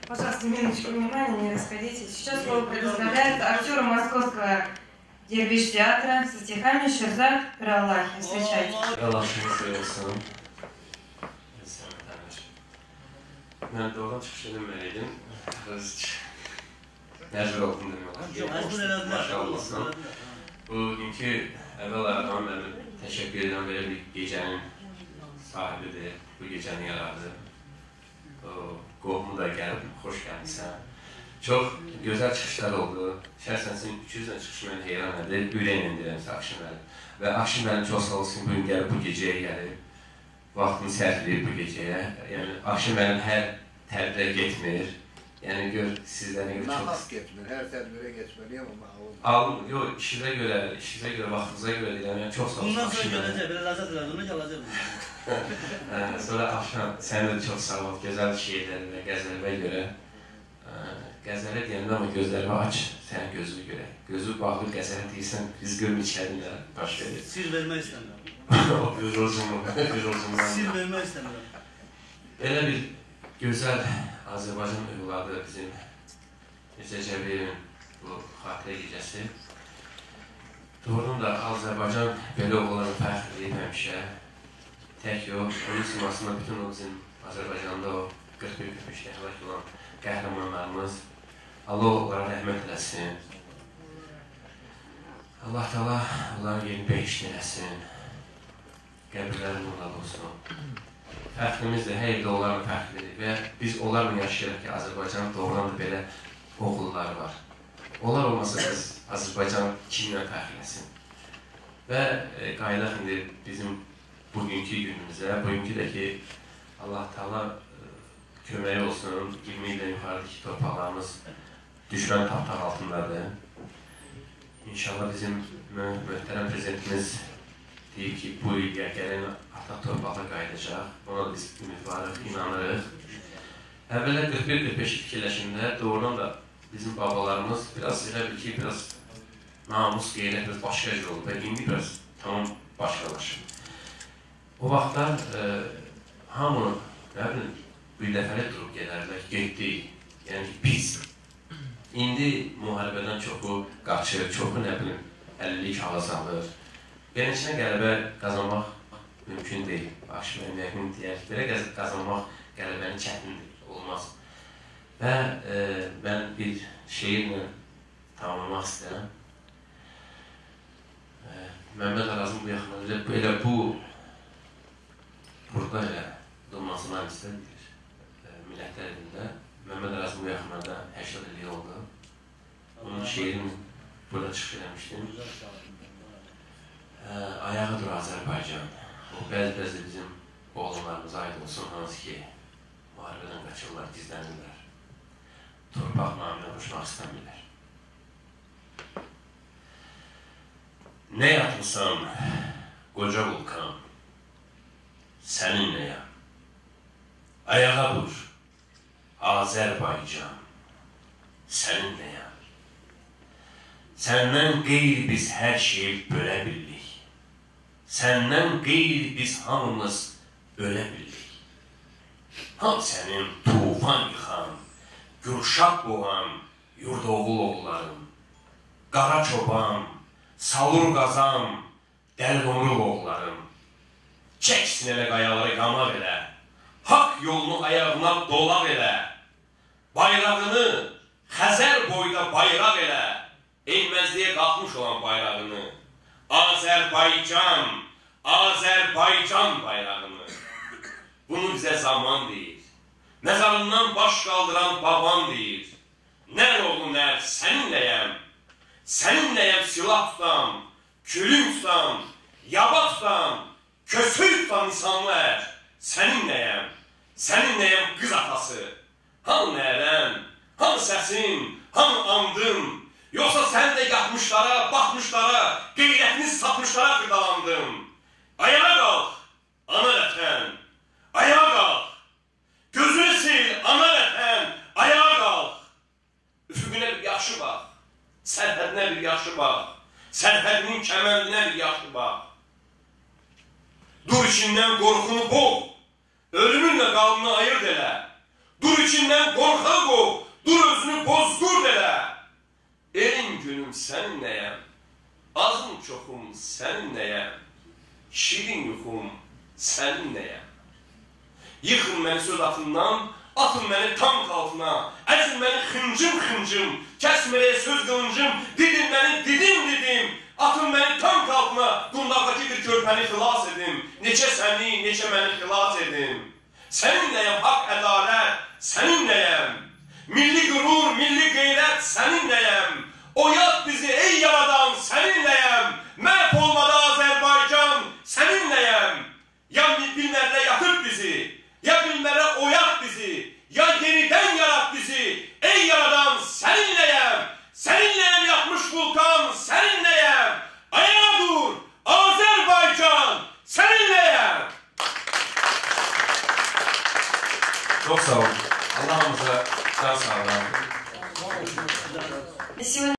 Пожалуйста, минуточку внимания, не расходитесь. Сейчас слово предоставляется актеру Московского Дервиш-театра со стихами Шерзад Пираллахи. Встречайте. Allah'ın olsun. Mən doğrudan çıxış eləməliydim. Məcbur oldum demək olar. Maşallah. Bugünkü əvvəl Ərdoğan müəllim təşəkkür edirəm, belə bir gecənin sahibidir, bu gecəni yaradı. O, qohumu da gəlib, xoş gəlmişsən. Çox gözəl çıxışlar oldu. Şəxsən sizin 200-dən çıxışı məni heyran edir, ürəklə deyirəm sizə Akşin müəllim. Və Akşin müəllim çox sağ olsun, bugün gəlib bu gecəyə gəlib, vaxtını sərf edib bu gecəyə. Yəni Akşin müəllim hər tədbirə getmir. Yəni gör sizlərə görə çox... Nahaq getmir, hər tədbirə getməliyəm amma alınmır. Alın, yox, işinizə görə, vaxtınıza görə deyirəm. Yəni çox sağ olsun. Bundan sonra gələcək, belə ləzzət elədi, ona gələcək. Sonra Afşan, sən də çox sağ ol, gözəl şeirlərin və qəzəlvə görə. Qəzələ deyəndə amma gözlərimi aç, sənin gözünü görək. Gözü bağlı qəzələ deyirsən, biz görmür içəri nə baş verir. Sir vermək istəmirəm. O qızılcımdan. Sir vermək istəmirəm. Belə bir gözəl Azərbaycan övladı bizim Mirzə Cəbrayilin bu xatirə gecəsi. Doğrudan da Azərbaycan belə oğullarla fəxr edib həmişə. Tək yox, onun simasında bütün o bizim Azərbaycanda o 41-43-də həlak olan qəhrəmanlarımız, Allah onlara rəhmət eləsin. Allah Teala onların yerini behişt eləsin. Qəbirləri nurla olsun. Fəxrimiz də hər yerdə onlarla fəxr edir və biz onlarla yaşayırıq ki, Azərbaycanın doğrudan da belə oğulları var. Onlar olmasa biz Azərbaycan kimlə fəxr eləsin? Və qayıdaq indi bizim bugünkü günümüzə, bugünkü də ki, Allah Teala köməyi olsun, 20 ildən yuxarıdakı torpaqlarımız düşmən tapdaq altındadır. İnşallah bizim möhtərəm prezidentimiz deyir ki, bu il gələn ata torpağa qayıdacaq. Ona da biz ümidvarıq, inanırıq. Əvvəllər 41-45 fikirləşində doğrudan da bizim babalarımız biraz elə bil ki, biraz namus, qeyrət, biraz başqa cür oldu və indi biraz tamam başqalaşır. O vaxtlar hamı, nə bilim, bir dəfəlik durub gedərdilər, getdik, yəni ki, biz. İndi müharibədən çoxu qaçır, çoxu nə bilim, 50 kağız alır. Beləsinə qələbə qazanmaq mümkün deyil. Akşin müəllim yəqin deyər ki, belə qazanmaq qələbəni çətindir, olmaz. Və mən bir şeirlə tamamlamaq istəyirəm. Məmməd Arazın bu yaxınlarda elə bu, burada elə Donması Məclisdə deyir, Millətlər Evində. Məmməd Arazın bu yaxınlarda 80 illik oldu. Onun şeirini burada çıxış eləmişdim. Ayağa dur Azərbaycan. O bəzi-bəzi bizim oğlanlarımıza aid olsun, hansı ki müharibədən qaçırlar, gizlənirlər. Torpaq naminə vuruşmaq istəmirlər. Nə yatmısan, qoca vulkan, səninləyəm. Ayağa dur, Azərbaycan, səninləyəm. Səndən qeyri biz hər şeyi bölə bildik. Səndən qeyri biz hamımız ölə bildik. Ham sənin tufan yıxan, gürşad boğan yurdoğul oğullarım, qara çoban, salur qazan, dəli domrul oğullarım. Çək sinələ qayaları qamaq elə, haqq yolunu ayağına dolaq elə, bayrağını Xəzər boyda bayraq elə, enməzliyə qalxmış olan bayrağını, Azərbaycan, Azərbaycan bayrağını. Bunu bizə zaman deyir, məzarından baş qaldıran baban deyir. Nər oğlu nər, səninləyəm, səninləyəm silah tutan, külün tutan, yaba tutan, kösük tutan insanlar, səninləyəm, səninləyəm qız atası. Hanı nərən, hanı səsin, hanı andın, yoxsa sən də yatmışlara, batmışlara, qeyrətini satmışlara xırdalandın. Ayağa qalx, ana vətən, ayağa qalx. Gözünü sil, ana vətən, ayağa qalx. Üfüqünə bir yaxşı bax, sərhədinə bir yaxşı bax, sərhədinin kəməndinə bir yaxşı bax. Dur içindən qorxunu boğ, ölümünlə qalını ayırt elə. Dur içindən qorxağı qov, dur özünü bozqurd elə. Elin günüm səninləyəm, azım çoxum səninləyəm, şirin yuxum səninləyəm. Yıxın məni söz atından, atın məni tank altına, əzin məni xıncım-xıncım, kəsmərəyə söz qılıncım, didin məni didim-didim, atın məni tank altına, qundaqdakı bir körpəni xilas edim, neçə səni, neçə məni xilas edim. Səninləyəm haqq, ədalət, səninləyəm, milli qürur, milli qeyrət, səninləyəm, oyat bizi ey yaradan, səninləyəm, məhv olmadı Azərbaycan, səninləyəm, ya bilmərlə yatır bizi, ya bilmərə oyat bizi, ya yenidən yarat bizi, ey yaradan, səninləyəm, səninləyəm yatmış vulkan, səninləyəm, ayağa dur, Azərbaycan, səninləyəm. Çox sağ olun. Allah hamımıza can sağlığı.